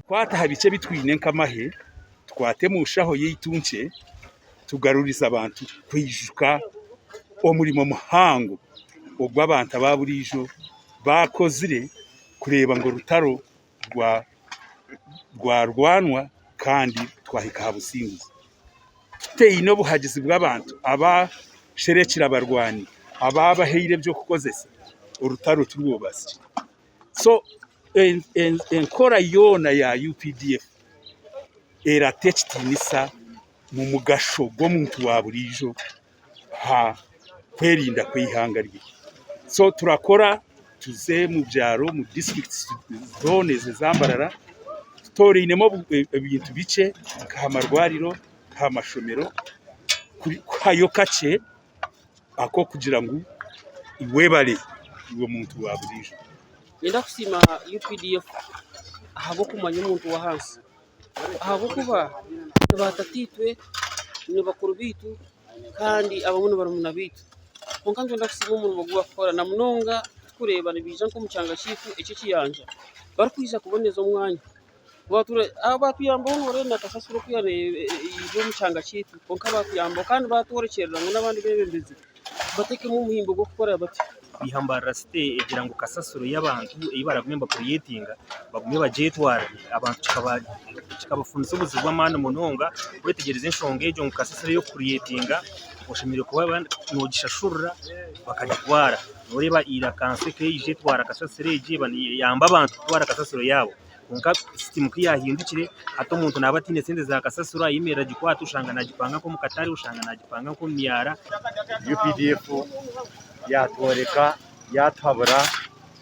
Kwata aha bikye ebi twine nk'amahe, tukwate omu nshaho yaitu nkye, tugarurize abantu kwijuka omurimo muhango ogu abantu aba buriijo baakozire kureeba ngu orutaro rwarwanwa kandi twahika aha businguzi. Tutaine obuhagizi bw'abantu abasherekire abarwani, ababahaire eby'okukozesa, orutaro tirwobatsire. So enkora yoona ya UPDF erata ekitiinisa omu mugasho gw'omuntu wa buriijo aha kwerinda kw'eihanga rye. So turakora tuze omu byaro omu disiturikiti zoona eza Mbarara tutorainemu ebintu bikye nk'aha marwariro, nk'aha mashomero kuhayo kakye ak'okugira ngu webare iwe muntu wa buriijo. Niinyenda kusiima UPDF ahabw'okumanya omuntu w'ahansi ahabw'okuba ni baatataitwe, ni bakuru baitu kandi abamwe ni barumuna baitu. Kwonka nitwenda kusiima omurimo ogu barikukora na munonga turikureeba nibaija nk'omu kyanga kyaitu eky'ekiyanja barikwija kuboneza omwanya. Batuyambaho nooreeba na kasasiro oku yaaba eri omu kyanga kyaitu kwonka batuyambaho kandi batworekyerera ngu n'abandi beebembezi bateekemu omuhimbo gw'okukora batyo. Kwiha Mbarara City egira ngu kasasiro y'abantu ei baragume nibakureetinga bagume bagyetwarire abantu kikabafunisa obuzibu bw'amaani munonga kwetegyereza enshonga egyo ngu kasasiro ey'okukureetinga oshemereire kuba noogishashurira bakagitwara. Nooreeba ira kanso eka eija etwara kasasiro egi eba neeyamba abantu kutwara kasasiro yaabo. Kwonka sisitimu ku yaahindukire, hati omuntu naaba ataine sente za kasasiro ayemerera agikwata oshanga naagipanga nk'omu katare, oshanga naagipanga nk'omu myara. UPDF yatworeka, yatuhabura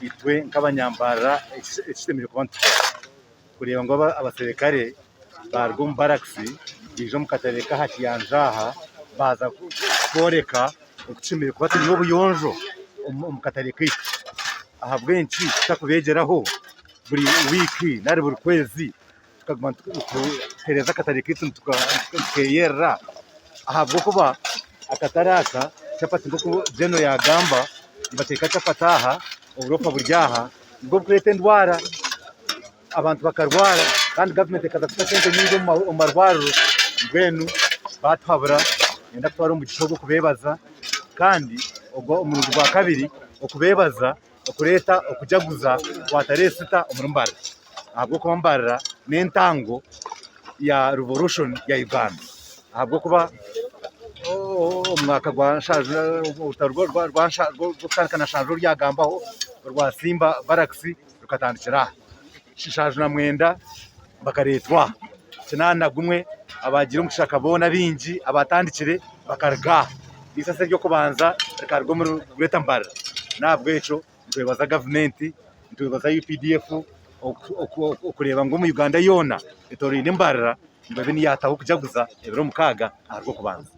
itwe nk'abanyambarara eki tushemereire kuba nitukora kureeba ngu abaserukare baaruga omu barakisi baija omu katare k'aha kiyanja aha baaza kutworeka oku tushemereire kuba twine obuyonjo omu katare kaitu. Ahabw'enki tutakubeegyeraho buri wiiki nari buri kwezi tukaguma nitutereeza akatare kaitu ntukeyerera? Ahabw'okuba akatare aka chapati nk'oku Jeno yaagamba nibateeka chapati aha, oburofa buri aha nibwo burikureeta endwara abantu bakarwara kandi gavumenti ekaza kuta sente nyingi omu marwariro mbwenu baatuhabura niinyenda kutwara omugisha ogu okubeebaza kandi ogwo omurundi gwa kabiri okubeebaza okureeta okujaguza kwa tarehe sita omuri Mbarara ahabw'okuba Mbarara n'entango ya revolution ya Uganda ahabw'okuba omwaka gwa nshanju orutaro rw'okutandika na nshanju oryagambaho orwa Simba Barracks rukatandikira aha. 79 bakareetwa aha, 81 abaagiire omu kishaka boona abaingi abaatandikire bakaruga aha. Eisasi ery'okubanza rikaruga omuri Greater Mbarara. N'ahabw'ekyo nitwebaza gavumenti, nitwebaza UPDF okureeba ngu omu Uganda yoona etoraine Mbarara ngu ebe niyo yaataho kujaguza ebiro mukaaga aha Rwokubanza.